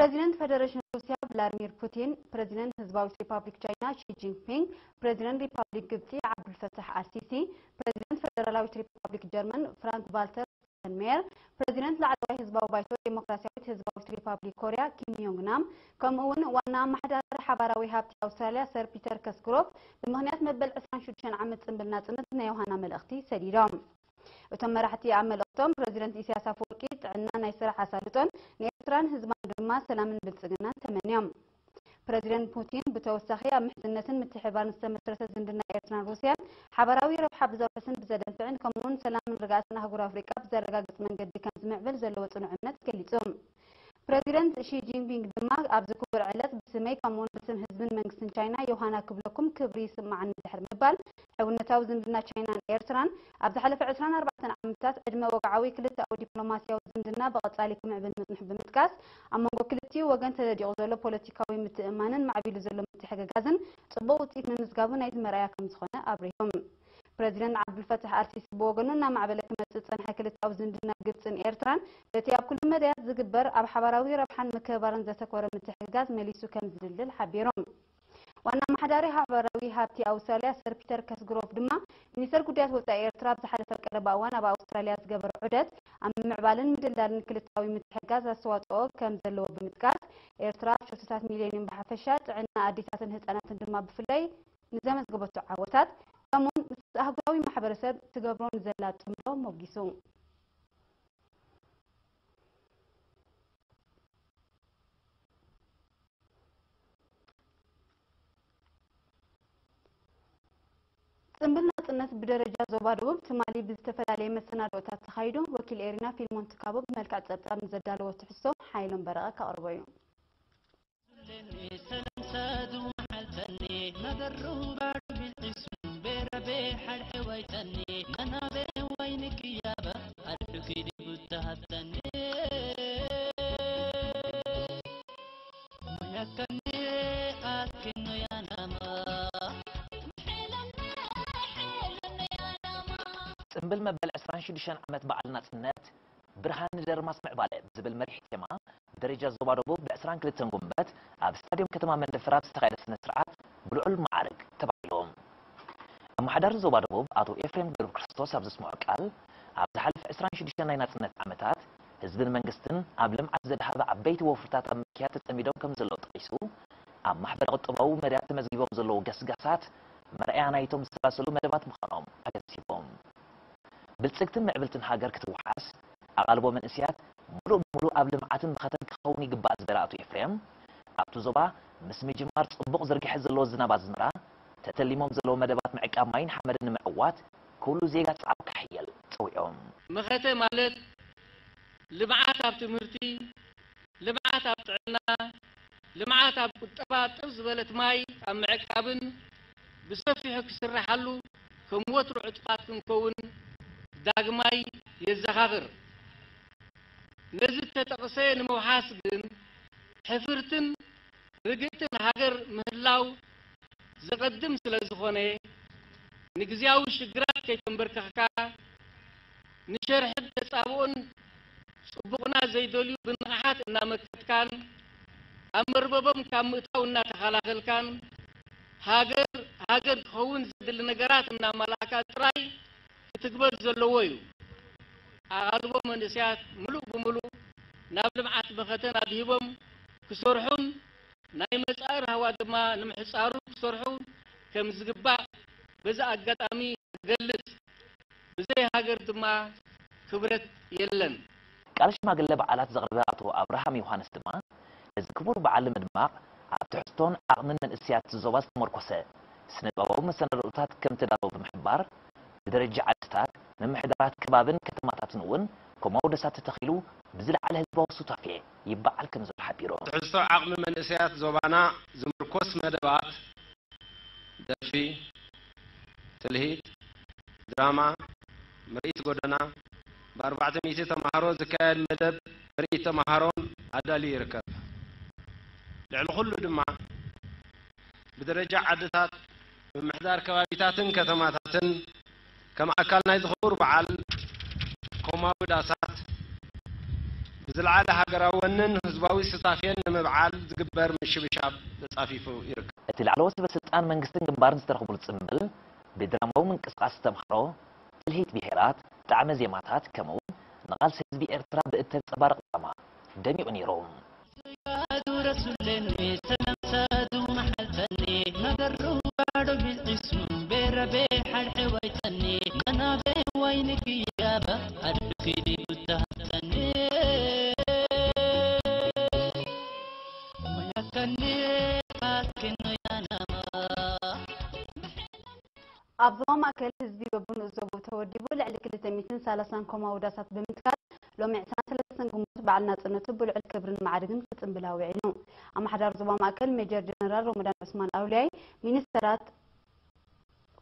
ፕረዚደንት ፈደረሽን ሩስያ ቭላድሚር ፑቲን፣ ፕረዚደንት ህዝባዊት ሪፓብሊክ ቻይና ሺ ጂንፒንግ፣ ፕረዚደንት ሪፓብሊክ ግብጺ ዓብዱልፈታሕ ኣልሲሲ፣ ፕረዚደንት ፈደራላዊት ሪፓብሊክ ጀርመን ፍራንክ ቫልተር ስታይንሜየር፣ ፕረዚደንት ላዕለዋይ ህዝባዊ ባይቶ ዴሞክራሲያዊት ህዝባዊት ሪፓብሊክ ኮርያ ኪም ዮንግ ናም፣ ከምኡ እውን ዋና ኣመሓዳሪ ሓባራዊ ሃብቲ ኣውስትራልያ ሰር ፒተር ከስግሮቭ ብምኽንያት መበል ዕስራን ሽዱሽተን ዓመት ጽምብል ናጽነት ናይ ዮሃና መልእኽቲ ሰዲዶም። እቶም መራሕቲ ኣብ መልእኽቶም፣ ፕረዚደንት ኢሳያስ ኣፈወርቂ ጥዕና ናይ ስራሕ ኣሳልጦን ንኤርትራን ህዝባን ድማ ሰላምን ብልጽግናን ተመንዮም። ፕረዚደንት ፑቲን ብተወሳኺ ኣብ ምሕዝነትን ምትሕብባርን ዝተመስረተ ዝምድና ኤርትራን ሩስያን ሓባራዊ ረብሓ ብዘውሕስን ብዘደንፍዕን ከምኡውን ሰላምን ርግኣትን ኣህጉር ኣፍሪቃ ብዘረጋግጽ መንገዲ ከም ዝምዕብል ዘለዎ ጽኑዕ እምነት ገሊጹ። ፕረዚደንት ሺ ጂንፒንግ ድማ ኣብዚ ክቡር ዕለት ብስመይ ከምኡውን ብስም ህዝብን መንግስትን ቻይና ዮሃና ክብለኩም ክብሪ ይስምዓኒ ድሕሪ ምባል ሕውነታዊ ዝምድና ቻይናን ኤርትራን ኣብ ዝሓለፈ ዕስራን ኣርባዕተን ዓመታት ዕድመ ወግዓዊ ክልተኣዊ ዲፕሎማስያዊ ዝምድና ብቐጻሊ ክምዕብል ምጽንሑ ብምጥቃስ ኣብ መንጎ ክልቲኡ ወገን ተነዲቑ ዘሎ ፖለቲካዊ ምትእምማንን ማዕቢሉ ዘሎ ምትሕግጋዝን ጽቡቕ ውጽኢት ምምዝጋቡ ናይቲ መርኣያ ከም ዝኾነ ኣብሪሆም። ፕረዚደንት ዓብዱልፈታሕ ኣልሲሲ ብወገኑ እናማዕበለ ክመጽእ ዝጸንሐ ክልተኣዊ ዝምድና ግብጽን ኤርትራን በቲ ኣብ ኩሉ መዳያት ዝግበር ኣብ ሓባራዊ ረብሓን ምክብባርን ዘተኮረ ምትሕግጋዝ መሊሱ ከም ዝድልድል ሓቢሮም። ዋና ኣመሓዳሪ ሓባራዊ ሃብቲ ኣውስትራልያ ሰር ፒተር ከስግሮቭ ድማ ሚኒስተር ጉዳያት ወጻኢ ኤርትራ ኣብ ዝሓለፈ ቀረባ እዋን ኣብ ኣውስትራልያ ዝገበሮ ዑደት ኣብ ምምዕባልን ምድልዳልን ክልተኣዊ ምትሕግጋዝ ኣስተዋጽኦ ከም ዘለዎ ብምጥቃስ ኤርትራ ኣብ ሸቶታት ሚሌኒየም ብሓፈሻ ጥዕና ኣዴታትን ህጻናትን ድማ ብፍላይ ንዘመዝገበቶ ዓወታት ከምኡውን ምስ ኣህጉራዊ ማሕበረሰብ ትገብሮ ንዘላ ጽምዶ ሞጊሱ። ጽምብል ናጽነት ብደረጃ ዞባ ደቡብ ትማሊ ብዝተፈላለየ መሰናድኦታት ተኻይዱ። ወኪል ኤሪና ፊልሞን ትካቦ ብመልክዕ ጸብጻብ ንዘዳለዎ ትሕዝቶ ሓይሎም በረቐ ከቕርቦ እዩ። ጽምብል መበል ዕስራን ሽዱሽተን ዓመት በዓል ናጽነት፣ ብርሃን ንደርማስ ምዕባለ ብዝብል መሪሕ ቴማ፣ ብደረጃ ዞባ ደቡብ ብዕስራን ክልተን ጉንበት ኣብ ስታድዮም ከተማ መንደፈራ ኣብ ዝተኻየደ ስነ ስርዓት ብልዑል መዓርግ ተባሂሉ። ኣመሓዳሪ ዞባ ደቡብ ኣቶ ኤፍሬም ገብረክርስቶስ ኣብ ዘስምዖ ቃል፣ ኣብ ዝሓለፈ ዕስራን ሽዱሽተን ናይ ናጽነት ዓመታት ህዝብን መንግስትን ኣብ ልምዓት ዘድሃበ ዓበይቲ ወፍርታት ኣብ ምክያድ ተጸሚዶም ከም ዘለዉ ጠቒሱ፣ ኣብ ማሕበረ ቁጠባዊ መዳያት ተመዝጊቦም ዘለዉ ገስጋሳት መርኣያ ናይቶም ዝሰላሰሉ መደባት ምዃኖም ኣገንዚቦም። ብልጽግትን ምዕብልትን ሃገር ክትወሓስ ኣቓልቦ መንእሰያት ምሉእ ብምሉእ ኣብ ልምዓትን መኸተን ክኸውን ይግባእ ዝበለ ኣቶ ኤፍሬም፣ ኣብቲ ዞባ ምስ ምጅማር ጽቡቕ ዝርግሐ ዘለዎ ዝናብ ኣዝመራ፣ ተተሊሞም ዘለዉ መደባት ምዕቃብ ማይን ሓመድን ንምዕዋት ኩሉ ዜጋ ጻዕሩ ከሕይል ጸዊዖም። መኸተ ማለት ልምዓት ኣብ ትምህርቲ፣ ልምዓት ኣብ ጥዕና፣ ልምዓት ኣብ ቁጠባ፣ ጥብ ዝበለት ማይ ኣብ ምዕቃብን ብሰፊሑ ክስራሓሉ ከም ወትሩ ዕጡቓት ክንከውን ዳግማይ የዘኻኽር። ነዚ እተጠቕሰ ንምውሓስ ግን ሕፍርትን ርግእትን ሃገር ምህላው ዘቐድም ስለ ዝኾነ፣ ንግዝያዊ ሽግራት ከይተንበርከኽካ፣ ንሸርሕን ተጻብኦን ጽቡቕና ዘይደልዩ ብንቕሓት እናመከትካን፣ ኣብ መርበቦም ካብ ምእታው እናተኸላኸልካን፣ ሃገር ሃገር ክኸውን ዘድሊ ነገራት እናማላእካ ጥራይ ክትግበር ዘለዎ እዩ። ኣቓልቦ መንእሰያት ምሉእ ብምሉእ ናብ ልምዓት መኸተን ኣድሂቦም ክሰርሑን ናይ መጻኢ ራህዋ ድማ ንምሕጻሩ ክሰርሑ ከም ዝግባእ በዚ ኣጋጣሚ እገልጽ። ብዘይ ሃገር ድማ ክብረት የለን። ቃል ሽማግለ በዓላት ዘቕረበ ኣቶ ኣብርሃም ዮሃንስ ድማ፣ ነዚ ክቡር በዓል ንምድማቕ ኣብ ትሕዝቶን ዓቕምን መንእሰያት ዞባ ዝተመርኮሰ ስነ ጥበባዊ መሰናድኦታት ከም ተዳለወ ብምሕባር፣ ብደረጃ ዓድታት፣ ምምሕዳራት ከባብን ከተማታትን እውን ከምኡ ኣውደሳት ተተኺሉ ብዝለዓለ ህዝባዊ ሱታፌ ይበዓል ከም ዘሎ ሓቢሩ። ትሕዝቶ ዓቕሚ መንእሰያት ዞባና ዝምርኮስ መደባት፣ ደርፊ፣ ትልሂት፣ ድራማ፣ ምርኢት ጎደና፣ ብኣርባዕተ ሚእቲ ተምሃሮ ዝካየድ መደብ ምርኢት ተምሃሮን ኣዳልዩ ይርከብ። ልዕሊ ኩሉ ድማ ብደረጃ ዓድታት፣ ምምሕዳር ከባቢታትን ከተማታትን ከም ኣካል ናይዚ ክቡር በዓል ኮማዊ ዳሳት ብዝለዓለ ሃገራዊ ወንን ህዝባዊ ስታፌን ንምብዓል ዝግበር ምሽብሻብ ተጻፊፉ ይርከብ። እቲ ላዕለዎት ሰበ ስልጣን መንግስትን ግንባርን ዝተረኽቡሉ ጽምብል፣ ብድራማዊ ምንቅስቓስ ተምሃሮ፣ ትልሂት ብሄራት፣ ጣዕመ ዜማታት፣ ከምኡውን ንቓልሲ ህዝቢ ኤርትራ ብእተንጸባርቕ ድራማ ደሚቑ ነይሩ። ኣብ ዞባ ማእከል ህዝቢ በብንኡስ ዞብኡ ተወዲቡ ልዕሊ ክልተ ሚእትን ሰላሳን ኮማዊ ዳሳት ብምትካል ሎሚ ዕስራን ሰለስተን ግንቦት በዓል ናጽነቱ ብልዑል ክብርን ማዕርግን ክጽንብል ኣውዒሉ። ኣመሓዳሪ ዞባ ማእከል ሜጀር ጀነራል ሮመዳን ዑስማን ኣውልያይ፣ ሚኒስተራት፣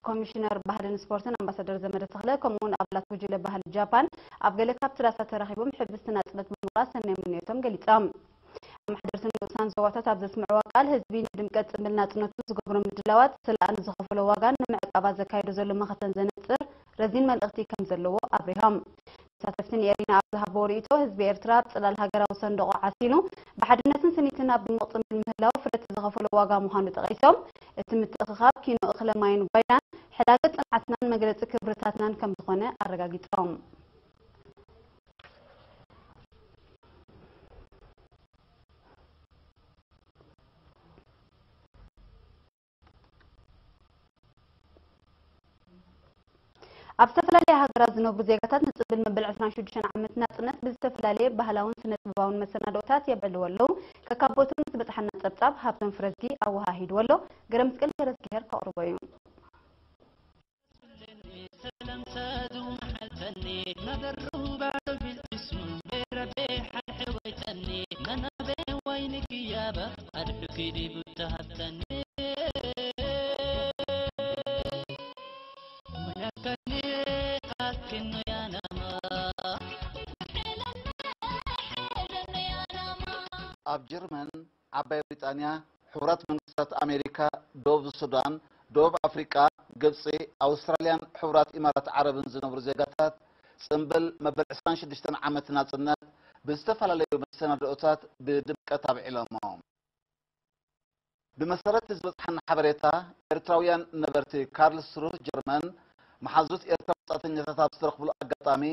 ኮሚሽነር ባህልን ስፖርትን ኣምባሳደር ዘመደ ተኽለ ከምኡውን ኣባላት ጉጅለ ባህሊ ጃፓን ኣብ ገለ ካብቲ ዳሳት ተረኺቦም ሕብስቲ ናጽነት ብምቕራስ ሰናይ ምንዮቶም ገሊጾም። ኣመሓደርቲ ንኡሳን ዞባታት ኣብ ዘስምዕዋ ቃል፣ ህዝቢ ንድምቀት ጽምብል ናጽነቱ ዝገብሮ ምድላዋት፣ ስለ ንዝኸፈሎ ዋጋን ንምዕቃባ ዘካይዶ ዘሎ መኸተን ዘነጽር ረዚን መልእኽቲ ከም ዘለዎ ኣብሪሆም። ተሳተፍቲ ንኤሪና ኣብ ዝሃብዎ ርእይቶ፣ ህዝቢ ኤርትራ ኣብ ጽላል ሃገራዊ ሰንደቑ ዓሲሉ፣ ብሓድነትን ስኒትን ኣብ ድሙቕ ጽምብል ምህላው፣ ፍረቲ ዝኸፈሎ ዋጋ ምዃኑ ጠቒሶም፣ እቲ ምትእኽኻብ ኪኖ እኽለ ማይን ጓይላን፣ ሕዳገ ጽንዓትናን መግለጺ ክብርታትናን ከም ዝኾነ ኣረጋጊጾም። ኣብ ዝተፈላለያ ሃገራት ዝነብሩ ዜጋታት ንጽምብል መበል ዕስራን ሽዱሽተን ዓመት ናጽነት ብዝተፈላለየ ባህላውን ስነ-ጥበባውን መሰናድኦታት የብዕልዎ ኣለዉ። ከካብ ቦትኡ ንዝበጽሓና ጸብጻብ ሃብቶም ፍረዝጊ ኣወሃሂድዎ ኣሎ። ገረመስቀል ገረዝጊሄር ከቕርቦ እዩ። ኣብ ጀርመን፣ ዓባይ ብሪጣንያ፣ ሕቡራት መንግስታት ኣሜሪካ፣ ደቡብ ሱዳን፣ ደቡብ ኣፍሪቃ፣ ግብጺ፣ ኣውስትራልያን ሕቡራት ኢማራት ዓረብን ዝነብሩ ዜጋታት፣ ጽምብል መበል ዕስራን ሽዱሽተን ዓመት ናጽነት ብዝተፈላለዩ መሰናድኦታት ብድምቀት ኣብዒሎሞ። ብመሰረት ዝበጽሓና ሓበሬታ፣ ኤርትራውያን ነበርቲ ካርልስሩህ ጀርመን፣ መሓዙት ኤርትራ ወጻእተኛታት ኣብ ዝተረኽብሉ ኣጋጣሚ፣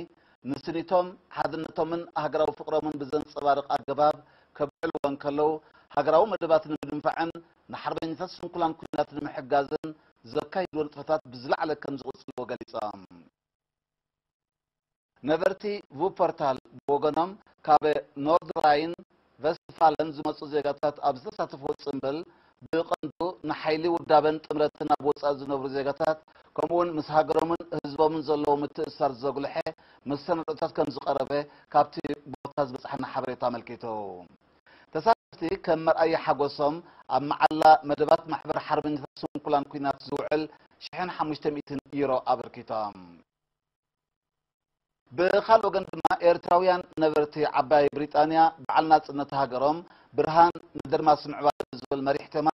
ንስኒቶም፣ ሓድነቶምን ሃገራዊ ፍቕሮምን ብዘንጸባርቕ ኣገባብ ከብዕልዎ እንከለዉ፣ ሃገራዊ መደባት ንምድንፋዕን ንሓርበኛታት ስንኩላን ኲናት ንምሕጋዝን ዘካይድዎ ንጥፈታት ብዝለዓለ ከም ዝቕጽልዎ ገሊጾም። ነበርቲ ቩፐርታል ብወገኖም፣ ካብ ኖርድራይን ቨስትፋለን ዝመጹ ዜጋታት ኣብ ዝተሳተፍዎ ጽምብል፣ ብቐንዱ ንሓይሊ ውዳበን ጥምረትን ኣብ ወጻኢ ዝነብሩ ዜጋታት፣ ከምኡውን ምስ ሃገሮምን ህዝቦምን ዘለዎም ምትእስሳር ዘጉልሐ መሰናድኦታት ከም ዝቐረበ ካብቲ ቦታ ዝበጽሓና ሓበሬታ ኣመልኪቱ። ተሳተፍቲ ከም መርኣያ ሓጎሶም ኣብ መዓላ መደባት ማሕበር ሓርበኛታት ስንኩላን ኲናት ዝውዕል ሽሕን ሓሙሽተ ሚእትን ዩሮ ኣበርኪቶም። ብኻልእ ወገን ድማ ኤርትራውያን ነበርቲ ዓባይ ብሪጣንያ በዓል ናጽነት ሃገሮም ብርሃን ንደርማስ ምዕባለ ብዝብል መሪሕ ቴማ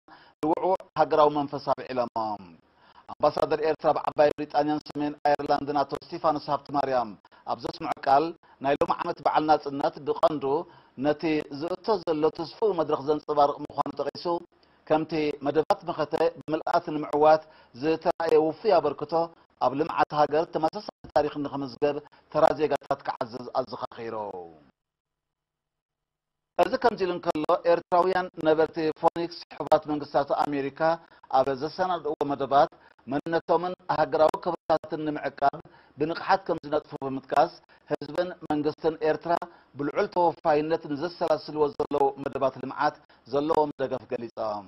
ንውዕዉዕ ሃገራዊ መንፈስ ኣብዒሎሞ። ኣምባሳደር ኤርትራ ኣብ ዓባይ ብሪጣንያን ሰሜን ኣየርላንድን ኣቶ ስቲፋኖስ ሃብተማርያም ኣብ ዘስምዖ ቃል፣ ናይ ሎሚ ዓመት በዓል ናጽነት ብቐንዱ ነቲ ዝእቶ ዘሎ ትስፉው መድረኽ ዘንጸባርቕ ምዃኑ ጠቒሱ፣ ከምቲ መደባት መኸተ ብምልኣት ንምዕዋት ዝተራእየ ውፉይ ኣበርክቶ፣ ኣብ ልምዓት ሃገር ተመሳሳሊ ታሪኽ ንኽምዝገብ ተራ ዜጋታት ክዓዝዝ ኣዘኻኺሩ። እዚ ከምዚ ኢሉ እንከሎ፣ ኤርትራውያን ነበርቲ ፎኒክስ ሕቡራት መንግስታት ኣሜሪካ ኣብ ዘሰናድእዎ መደባት፣ መንነቶምን ሃገራዊ ክብርታትን ንምዕቃብ ብንቕሓት ከም ዝነጥፉ ብምጥቃስ፣ ህዝብን መንግስትን ኤርትራ ብልዑል ተወፋይነት ንዘሰላስልዎ ዘለዉ መደባት ልምዓት ዘለዎም ደገፍ ገሊጾም።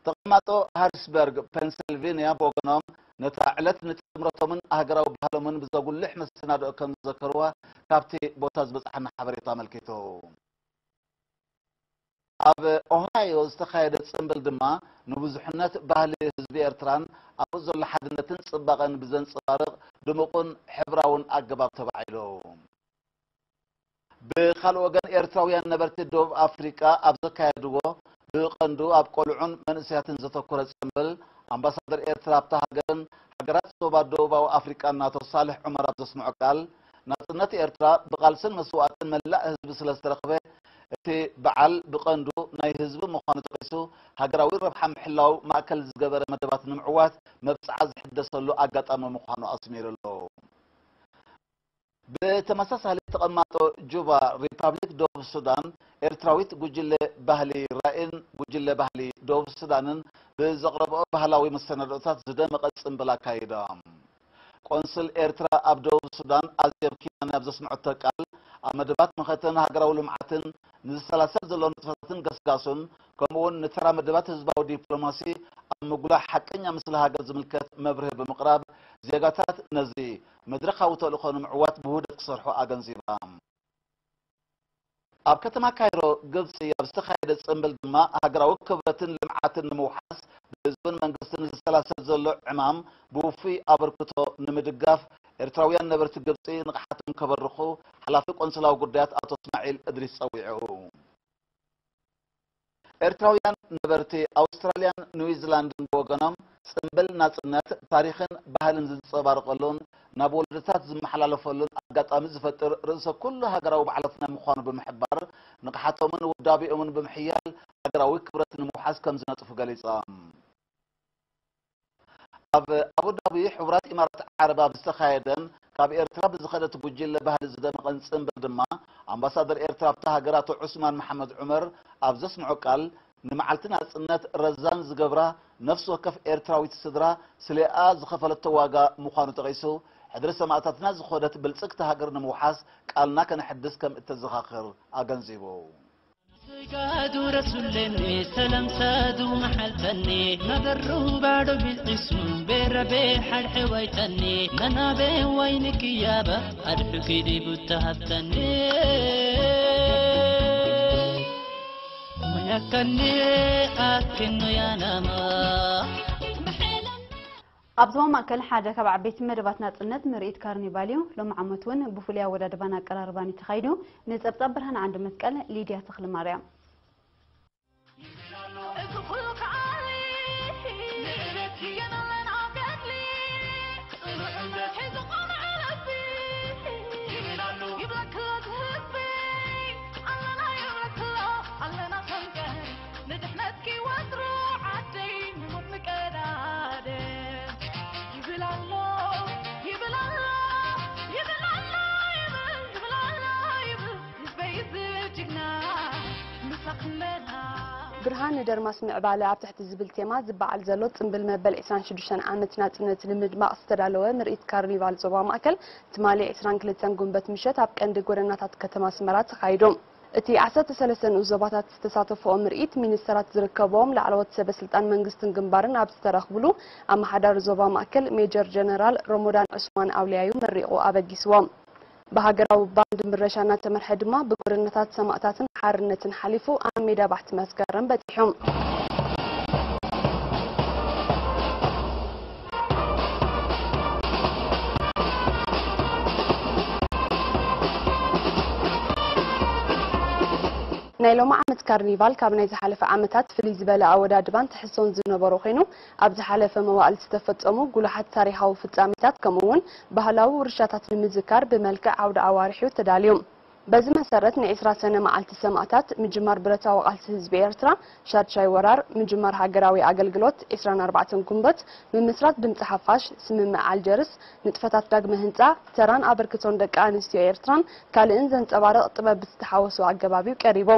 ተቐማጦ ሃሪስበርግ ፔንሰልቬንያ ብወገኖም፣ ነታ ዕለት ንጥምረቶምን ሃገራዊ ባህሎምን ብዘጉልሕ መሰናድኦ ከም ዝዘከርዋ ካብቲ ቦታ ዝበጽሓና ሓበሬታ ኣመልኪቱ። ኣብ ኦሃዮ ዝተኻየደ ጽምብል ድማ፣ ንብዙሕነት ባህሊ ህዝቢ ኤርትራን ኣብኡ ዘሎ ሓድነትን ጽባቐን ብዘንጸባርቕ ድሙቕን ሕብራውን ኣገባብ ተባዒሉ። ብኻልእ ወገን፣ ኤርትራውያን ነበርቲ ደቡብ ኣፍሪቃ ኣብ ዘካየድዎ፣ ብቐንዱ ኣብ ቆልዑን መንእሰያትን ዘተኮረ ጽምብል፣ ኣምባሳደር ኤርትራ ኣብታ ሃገርን ሃገራት ዞባ ደቡባዊ ኣፍሪቃን ኣቶ ሳልሕ ዑመር ኣብ ዘስምዖ ቃል፣ ናጽነት ኤርትራ ብቓልስን መስዋእትን መላእ ህዝቢ ስለ ዝተረኽበ፣ እቲ በዓል ብቐንዱ ናይ ህዝቢ ምዃኑ ጠቒሱ፣ ሃገራዊ ረብሓ ምሕላው ማእከል ዝገበረ መደባት ንምዕዋት መብጽዓ ዝሕደሰሉ ኣጋጣሚ ምዃኑ ኣስሚሩ ኣሎ። ብተመሳሳሊ፣ ተቐማጦ ጁባ፣ ሪፓብሊክ ደቡብ ሱዳን፣ ኤርትራዊት ጉጅለ ባህሊ ራኢን ጉጅለ ባህሊ ደቡብ ሱዳንን ብዘቕረብኦ ባህላዊ መሰናድኦታት ዝደመቐ ጽምብል ኣካይዳ። ቆንስል ኤርትራ ኣብ ደቡብ ሱዳን ኣዜብ ኪዳነ ኣብ ዘስምዐቶ ቃል፣ ኣብ መደባት መኸተን ሃገራዊ ልምዓትን ንዝሰላሰል ዘሎ ንጥፈታትን ገስጋሱን፣ ከምኡውን ንተራ መደባት ህዝባዊ ዲፕሎማሲ ኣብ ምጉላሕ ሓቀኛ ምስሊ ሃገር ዝምልከት መብርሂ ብምቕራብ፣ ዜጋታት ነዚ መድረኻዊ ተልእኾ ንምዕዋት ብውህደት ክሰርሑ ኣገንዚባ። ኣብ ከተማ ካይሮ ግብጺ ኣብ ዝተኻየደ ጽምብል ድማ፣ ሃገራዊ ክብረትን ልምዓትን ንምውሓስ ብህዝብን መንግስትን ዝሰላሰል ዘሎ ዕማም ብውፉይ ኣበርክቶ ንምድጋፍ፣ ኤርትራውያን ነበርቲ ግብጺ ንቕሓቶም ከበርኹ ሓላፊ ቆንስላዊ ጉዳያት ኣቶ እስማዒል እድሪስ ጸዊዑ። ኤርትራውያን ነበርቲ ኣውስትራልያን ኒውዚላንድን ብወገኖም፣ ጽምብል ናጽነት፣ ታሪኽን ባህልን ዝንጸባረቐሉን ናብ ወለዶታት ዝመሓላለፈሉን ኣጋጣሚ ዝፈጥር ርእሰ ኩሉ ሃገራዊ በዓላትና ምዃኑ ብምሕባር፣ ንቕሓቶምን ውዳቤኦምን ብምሕያል፣ ሃገራዊ ክብረት ንምውሓስ ከም ዝነጥፉ ገሊጾም። ኣብ ኣቡዳቢ ሕቡራት ኢማራት ዓረብ ኣብ ዝተኻየደን ካብ ኤርትራ ብዝኸደት ጉጅለ ባህሊ ዝደመቐን ጽምብል ድማ፣ ኣምባሳደር ኤርትራ ኣብታ ሃገር ኣቶ ዑስማን መሓመድ ዑመር ኣብ ዘስምዖ ቃል፣ ንመዓልቲ ናጽነት ረዛን ዝገብራ ነፍሲ ወከፍ ኤርትራዊት ስድራ፣ ስሌኣ ዝኸፈለቶ ዋጋ ምዃኑ ጠቒሱ፣ ሕድሪ ሰማእታትና ዝኾደት ብልጽግቲ ሃገር ንምውሓስ ቃልና ከነሐድስ ከም እተዘኻኽር ኣገንዚቡ። ስጋዱ ረሱለኒ ሰለም ሰዱ መሓልተኒ፣ መገሩ ባዶ ቢልዒሱ ቤረቤ ሓድሐ ዋይተኒ፣ መናቤ ዋይኒ ክያባ ኣድሑ ኪዲ ቡታ ሃብተኒ። ሙያከኒ ኣክኖ ያናማ። ኣብ ዞባ ማእከል ሓደ ካብ ዓበይቲ መደባት ናጽነት ምርኢት ካርኒቫል እዩ። ሎሚ ዓመት እውን ብፍሉይ ኣወዳድባን ኣቀራርባን እዩ ተኻይዱ። ንጸብጻብ ብርሃን ዓንዲ መስቀል፣ ሊድያ ተኽለማርያም። ንድሕነትኪ ወትሩ ዓደይ ንሞት ንቀዳደ። ይብል ኣሎ፣ ይብል ኣሎ፣ ይብል ኣሎ፣ ይብል፣ ይብል ኣሎ፣ ይብል ህዝበይ ዝብል ጅግና ምሳኽመና። ብርሃን ንደርማስ ምዕባለ ኣብ ትሕቲ ዝብል ቴማ ዝበዓል ዘሎ ጽምብል መበል ዕስራን ሽዱሽተን ዓመት ናጽነት ንምድማቕ ዝተዳለወ ምርኢት ካርኒቫል ዞባ ማእከል ትማሊ ዕስራን ክልተን ጉንበት ምሸት ኣብ ቀንዲ ጎደናታት ከተማ ኣስመራ ተኻይዱ። እቲ ዓሰርተ ሰለስተ ንኡስ ዞባታት ዝተሳተፍኦ ምርኢት፣ ሚኒስተራት ዝርከብዎም ላዕለዎት ሰበ ስልጣን መንግስትን ግንባርን ኣብ ዝተረኽብሉ፣ ኣመሓዳሪ ዞባ ማእከል ሜጀር ጀነራል ሮሞዳን ዑስማን ኣውልያዩ መሪቑ ኣበጊስዎ። ብሃገራዊ ባንድ ምረሻ እናተመርሐ ድማ፣ ብጎደናታት ሰማእታትን ሓርነትን ሓሊፉ ኣብ ሜዳ ባሕቲ መስከረም በጺሑ። ናይ ሎሚ ዓመት ካርኒቫል ካብ ናይ ዝሓለፈ ዓመታት ፍልይ ዝበለ ኣወዳድባን ትሕዝቶን ዝነበሮ ኮይኑ፣ ኣብ ዝሓለፈ መዋእል ዝተፈጸሙ ጉሉሓት ታሪኻዊ ፍጻሜታት፣ ከምኡ እውን ባህላዊ ውርሻታት ንምዝካር ብመልክዕ ዓውደ ኣዋርሕ እዩ ተዳልዩ። በዚ መሰረት፣ ንዕስራ ሰነ መዓልቲ ሰማእታት፣ ምጅማር ብረታዊ ቃልሲ ህዝቢ ኤርትራ፣ ሻድሻይ ወራር፣ ምጅማር ሃገራዊ ኣገልግሎት፣ ዕስራን ኣርባዕተን ጉንበት፣ ምምስራት ድምጺ ሓፋሽ፣ ስምምዕ ኣልጀርስ፣ ንጥፈታት ዳግመ ህንጻ፣ ተራን ኣበርክቶን ደቂ ኣንስትዮ ኤርትራን ካልእን ዘንጸባርቕ ጥበብ ብዝተሓወሶ ኣገባብ እዩ ቀሪቡ።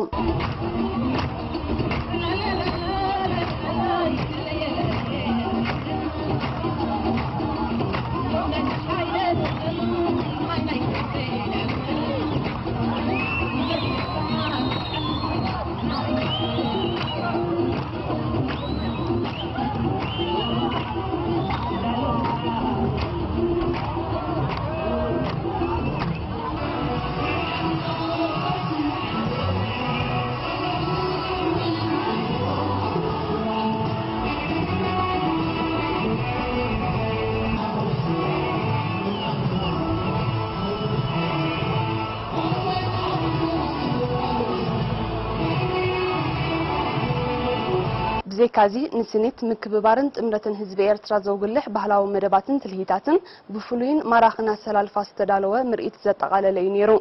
ብዘይካዚ፣ ንስኒት ምክብባርን ጥምረትን ህዝቢ ኤርትራ ዘጉልሕ ባህላዊ መደባትን ትልሂታትን ብፍሉይን ማራኽን ኣሰላልፋ ዝተዳለወ ምርኢት ዘጠቓለለ እዩ ነይሩ።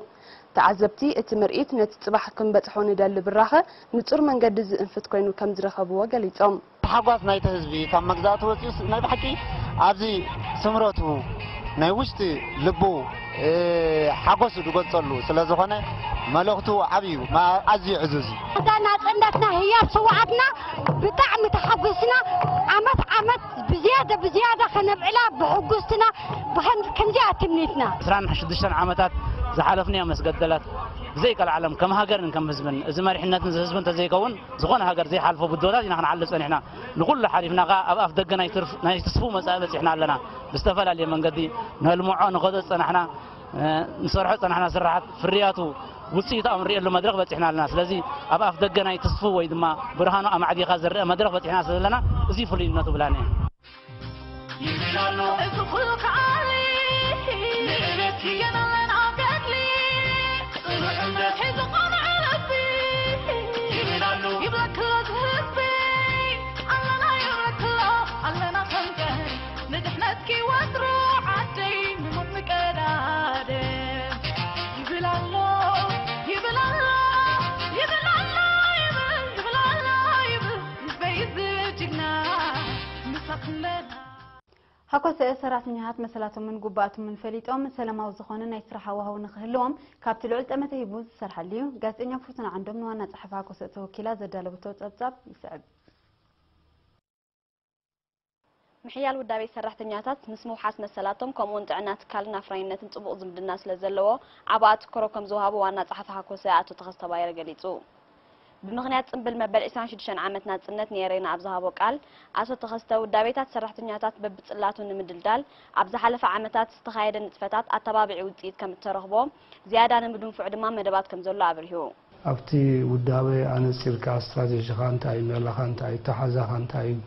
ተዓዘብቲ እቲ ምርኢት፣ ነቲ ጽባሕ ክንበጽሖ ንደሊ ብራኸ ንጹር መንገዲ ዝእንፍት ኮይኑ ከም ዝረኸብዎ ገሊጾም። ታሕጓስ ናይቲ ህዝቢ ካብ መግዛእቲ ወጺኡስ ናይ ብሓቂ ኣብዚ ስምረቱ ናይ ውሽጢ ልቡ ሓጎሱ ዝገልጸሉ ስለ ዝኾነ፣ መልእኽቱ ዓብዩ፣ ኣዝዩ ዕዙዝ እዩ። እዛ ናጽነትና ህያብ ስውኣትና ብጣዕሚ ተሓጒስና፣ ዓመት ዓመት ብዝያዳ ብዝያዳ ከነብዕላ ብሕጉስትና ብኸም- ከምዚኣ ትምኒትና። ዕስራን ሽዱሽተን ዓመታት ዝሓለፍንዮ መስገደላት ብዘይቀልዓለም ከም ሃገርን ከም ህዝብን፣ እዚ መሪሕነትን ህዝብን እንተዘይከውን ዝኾነ ሃገር ዘይሓልፎ ብድሆታት ኢና ክንዓልፍ ጸኒሕና። ንኹሉ ሓሊፍና ከኣ ኣብ ኣፍ ደገ ናይ ትርፍ- ናይ ትስፉው መጻኢ በጺሕና ኣለና። ብዝተፈላለየ መንገዲ ነልምዖ ንኸዶ ዝጸናሕና፣ እ፣ ንሰርሖ ዝጸናሕና ስራሓት ፍርያቱ ውጽኢቱ ኣብ ንርእየሉ መድረኽ በጺሕና ኣለና። ስለዚ ኣብ ኣፍ ደገ ናይ ትስፉው ወይ ድማ ብርሃኑ ኣማዕዲኻ ዝረአ መድረኽ በጺሕና ስለ ዘለና፣ እዚ ፍሉይነቱ ብላና እዩ። ይብላሉ እዚ ኩሉ ከኣሊ ንእለት ክየናለን ኣብ ገድሊ ጽኑዕ እምነት ሒዙ ቐንዐ ልቢ ይብላሉ ይብለክሎ ዝህቢ ኣለና ይብለክሎ ኣለና ከምቀን ንድሕነትኪ ወትሩ ዓደይ ንሞት ንቀዳደ ይብል ኣሎ ይብል ኣሎ ይብል ኣሎ ይብል ይብል ኣሎ ይብል ይበይ ዝጅግና ምሳኽለና ሃኮሰ ሰራሕተኛታት መሰላቶምን ጉባኣቶምን ፈሊጦም ሰላማዊ ዝኾነ ናይ ስራሕ ሃዋህው ንክህልዎም ካብቲ ልዑል ጠመተ ሂቡ ዝሰርሓሉ እዩ። ጋዜጠኛ ፍርቱና ዓንዶም ንዋና ጸሓፊ ሃኮሰ ተወኪላ ዘዳለወቶ ጸብጻብ ይስዕብ። ምሕያል ውዳቤ ሰራሕተኛታት ምስ ምውሓስ መሰላቶም ከምኡውን ጥዕና ትካልን ኣፍራይነትን ጽቡቕ ዝምድና ስለ ዘለዎ ዓቢ ኣትኩሮ ከም ዝወሃቦ ዋና ጸሓፊ ሃኮሰ ኣቶ ተኸስተ ባይረ ገሊጹ። ብምኽንያት ጽምብል መበል ዕስራን ሽዱሽተን ዓመት ናጽነት ንኤረና ኣብ ዝሃቦ ቃል፣ ኣቶ ተኸስተ ውዳቤታት ሰራሕተኛታት በብጽላቱ ንምድልዳል ኣብ ዝሓለፈ ዓመታት ዝተኻየደ ንጥፈታት ኣተባቢዒ ውጽኢት ከም እተረኽቦ ዝያዳ ንምድንፍዑ ድማ መደባት ከም ዘሎ ኣብሪሁ። ኣብቲ ውዳበ ኣነጺርካ ስትራቴጂኻ እንታይ እዩ፣ ሜላኻ እንታይ እዩ፣ ኣተሓሕዛኻ እንታይ እዩ፣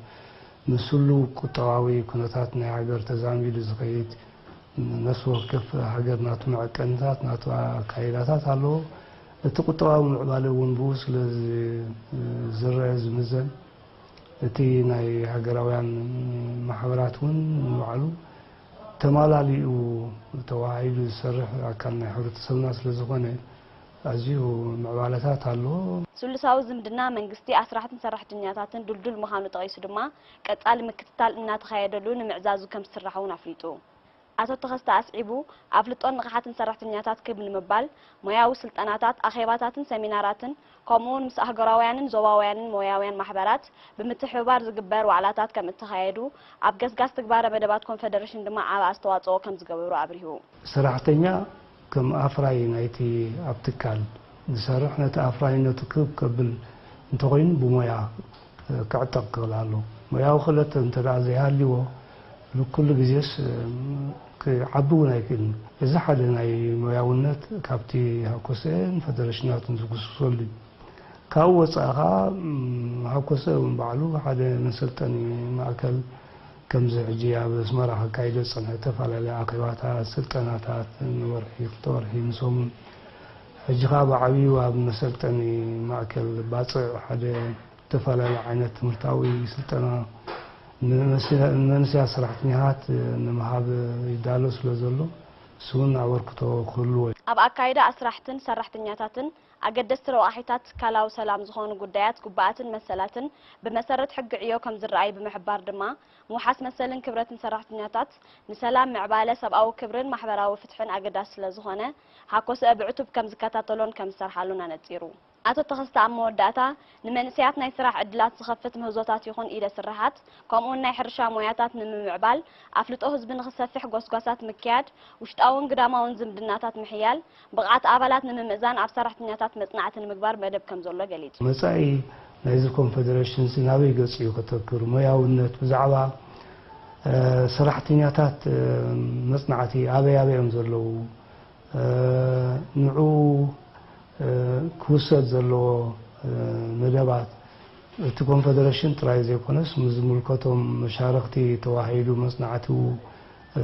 ምስሉ ቁጠባዊ ኩነታት ናይ ሃገር ተዛሚዱ ዝኸይድ ነፍሲ ወከፍ ሃገር ናቱ መዐቀኒታት፣ ናቱ ኣካይዳታት ኣለዎ። እቲ ቁጠባዊ ምዕባለ እውን ብኡ ስለ ዝ-፣ ዝረአ ዝምዘን፣ እቲ ናይ ሃገራውያን ማሕበራት እውን ንባዕሉ ተማላሊኡ ተዋሃሂዱ ዝሰርሕ ኣካል ናይ ሕብረተሰብና ስለ ዝኾነ፣ ኣዝዩ ምዕባለታት ኣለዎ። ስሉሳዊ ዝምድና መንግስቲ፣ ኣስራሕትን ሰራሕተኛታትን ድልዱል ምዃኑ ጠቒሱ ድማ፣ ቀጻሊ ምክትታል እናተኻየደሉ ንምዕዛዙ ከም ዝስራሕ እውን ኣፍሊጡ። ኣቶ ተኸስተ ኣስዒቡ፣ ኣፍልጦን ንቕሓትን ሰራሕተኛታት ክብ ንምባል፣ ሞያዊ ስልጠናታት፣ ኣኼባታትን ሰሚናራትን፣ ከምኡውን ምስ ኣህጉራውያንን ዞባውያንን ሞያውያን ማሕበራት ብምትሕብባር ዝግበር ዋዕላታት ከም እተኻየዱ፣ ኣብ ገስጋስ ትግባረ መደባት ኮንፈደሬሽን ድማ ዓቢ ኣስተዋጽኦ ከም ዝገበሩ ኣብሪሁ። ሰራሕተኛ ከም ኣፍራዪ ናይቲ ኣብ ትካል ዝሰርሕ፣ ነቲ ኣፍራይነቱ ክብ ከብል እንተኾይኑ ብሞያ ክዕጠቕ ክኽእል ኣለዎ። ሞያዊ ክእለት እንተ ደኣ ዘይሃልይዎ፣ ኩሉ ግዜስ ክዓቢ እውን ኣይክእልን። እዚ ሓደ ናይ ሞያውነት ካብቲ ሃኮሰን ፈደረሽናቱን ዝጉስሰሉ እዩ። ካብኡ ወጻኢ ኸዓ፣ ሃኮሰ እውን ባዕሉ ሓደ መሰልጠኒ ማእከል ከምዚ ሕጂ ኣብ ኣስመራ ከካይዶ ዝጸንሐ ዝተፈላለያ ኣኼባታት፣ ስልጠናታት ንወርሒ፣ ክልተ ወርሒ፣ ንሰሙን። ሕጂ ኸዓ ብዓብዩ ኣብ መሰልጠኒ ማእከል ባጽዕ ሓደ ዝተፈላለየ ዓይነት ትምህርታዊ ስልጠና ንመንእሰያ-፣ ንመንእሰያት ሰራሕተኛታት ንምሃብ ይዳሎ ስለ ዘሎ፣ እሱ እውን ኣበርክቶ ክህልዎ እዩ። ኣብ ኣካይዳ ኣስራሕትን ሰራሕተኛታትን ኣገደስቲ ረቋሒታት ትካላዊ ሰላም ዝኾኑ ጉዳያት፣ ግቡኣትን መሰላትን ብመሰረት ሕጊ ዕዮ ከም ዝረኣዩ ብምሕባር ድማ፣ ምውሓስ መሰልን ክብረትን ሰራሕተኛታት ንሰላም፣ ምዕባለ፣ ሰብኣዊ ክብርን ማሕበራዊ ፍትሕን ኣገዳሲ ስለ ዝኾነ፣ ሃኮሰ ብዕቱብ ከም ዝከታተሎን ከም ዝሰርሓሉን ኣነጺሩ። ኣቶ ተኸስተ ኣብ መወዳእታ፣ ንመንእሰያት ናይ ስራሕ ዕድላት ዝኸፍት ምህዞታት ይኹን ኢደ ስርሓት፣ ከምኡውን ናይ ሕርሻ ሞያታት ንምምዕባል፣ ኣፍልጦ ህዝቢ ንኽሰፍሕ ጎስጓሳት ምክያድ፣ ውሽጣውን ግዳማውን ዝምድናታት ምሕያል፣ ብቕዓት ኣባላት ንምምእዛን ኣብ ሰራሕተኛታት መጽናዕቲ ንምግባር መደብ ከም ዘሎ ገሊጹ። መጻኢ ናይዚ ኮንፈደረሽን እዚ ናበይ ገጹ እዩ ከተክር? ሞያውነት ብዛዕባ፣ እ፣ ሰራሕተኛታት፣ እ፣ መጽናዕቲ ኣበይ ኣበይ እዮም ዘለዉ? እ፣ ንዕኡ፣ እ፣ ክውሰድ ዘለዎ፣ እ፣ መደባት እቲ ኮንፈደረሽን ጥራይ ዘይኮነስ ምስ ዝምልከቶም መሻርኽቲ ተዋሂዱ መጽናዕቲኡ፣ እ፣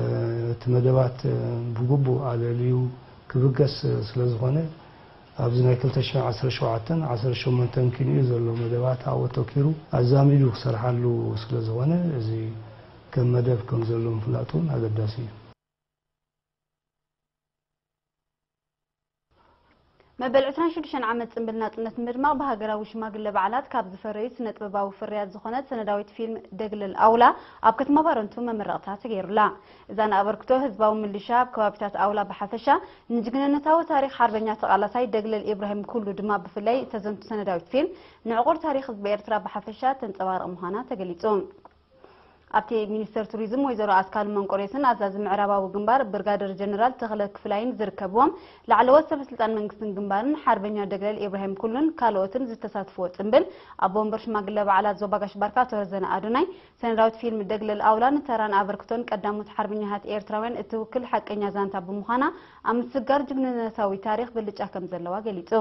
እቲ መደባት፣ እ፣ ብግቡእ ኣለልዩ ክብገስ ስለ ዝኾነ፣ ኣብዚ ናይ ክልተ ሽሕን ዓሰርተ ሸውዓተን ዓሰርተ ሸሞንተን ኪንኡ ዘሎ መደባት ኣብኡ ኣተኪሩ ኣዛሚዱ ክሰርሓሉ ስለ ዝኾነ፣ እዚ ከም መደብ ከም ዘሎ ምፍላጥ እውን ኣገዳሲ እዩ። መበል ዕስራን ሽዱሽተን ዓመት ጽንብል ናጽነት ንምድማቕ ብሃገራዊ ሽማግለ በዓላት ካብ ዝፈረዩ ስነ ጥበባዊ ፍርያት ዝኾነት ሰነዳዊት ፊልም ደግለል ኣውላ ኣብ ከተማ ባረንቱ መመረቕታ ተገይሩላ። እዛ ንኣበርክቶ ህዝባዊ ምልሻ ኣብ ከባቢታት ኣውላ ብሓፈሻ፣ ንጅግንነታዊ ታሪኽ ሓርበኛ ተቓላሳይ ደግለል ኢብራሂም ኩሉ ድማ ብፍላይ እተዘንቱ ሰነዳዊት ፊልም ንዕቑር ታሪኽ ህዝቢ ኤርትራ ብሓፈሻ ተንጸባርቕ ምዃና ተገሊጹ። ኣብቲ ሚኒስተር ቱሪዝም ወይዘሮ ኣስካሉ መንቆሬስን ኣዛዚ ምዕራባዊ ግንባር ብርጋደር ጀነራል ተኽለ ክፍላይን ዝርከብዎም ላዕለዎት ሰበስልጣን መንግስትን ግንባርን ሓርበኛ ደግለል ኢብራሂም ኩሉን ካልኦትን ዝተሳትፍዎ ጽንብል ኣቦ ወንበር ሽማግለ በዓላት ዞባ ጋሽ ባርካ ኣቶ ረዘነ ኣዶናይ ሰነዳዊት ፊልም ደግለል ኣውላ ንተራን ኣበርክቶን ቀዳሞት ሓርበኛታት ኤርትራውያን እትውክል ሓቀኛ ዛንታ ብምዃና ኣብ ምስጋር ጅግንነታዊ ታሪኽ ብልጫ ከም ዘለዋ ገሊጹ።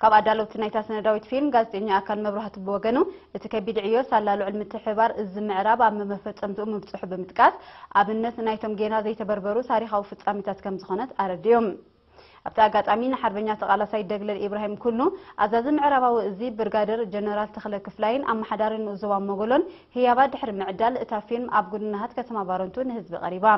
ካብ ኣዳለውቲ ናይታ ሰነዳዊት ፊልም ጋዜጠኛ ኣካል መብራህቱ ብወገኑ፣ እቲ ከቢድ ዕዮ ሳላ ልዑል ምትሕብባር እዚ ምዕራብ ኣብ መፈጸምትኡ ምብጽሑ ብምጥቃስ፣ ኣብነት ናይቶም ጌና ዘይተበርበሩ ታሪኻዊ ፍጻሜታት ከም ዝኾነት ኣረዲኡ። ኣብቲ ኣጋጣሚ ንሓርበኛ ተቓላሳይ ደግለል ኢብራሂም ኩሉ፣ ኣዛዚ ምዕራባዊ እዚ ብርጋደር ጀነራል ተኽለ ክፍላይን ኣመሓዳሪ ንኡስ ዞባ ሞጎሎን ህያባት ድሕሪ ምዕዳል፣ እታ ፊልም ኣብ ጉድናሃት ከተማ ባረንቱ ንህዝቢ ቀሪባ።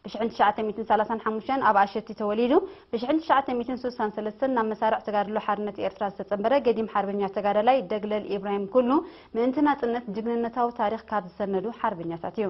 ብ ሽሕን ትሽዓተ ሚእትን ሰላሳን ሓሙሽተን ኣብ ኣሸቲ ተወሊዱ፣ ብ ሽሕን ትሽዓተ ሚእትን ስሳን ሰለስተን ናብ መሳርዕ ተጋድሎ ሓርነት ኤርትራ ዝተጸንበረ ገዲም ሓርበኛ ተጋዳላይ ደግለል ኢብራሂም ኩሉ፣ ምእንቲ ናጽነት ጅግንነታዊ ታሪኽ ካብ ዝሰነዱ ሓርበኛታት እዩ።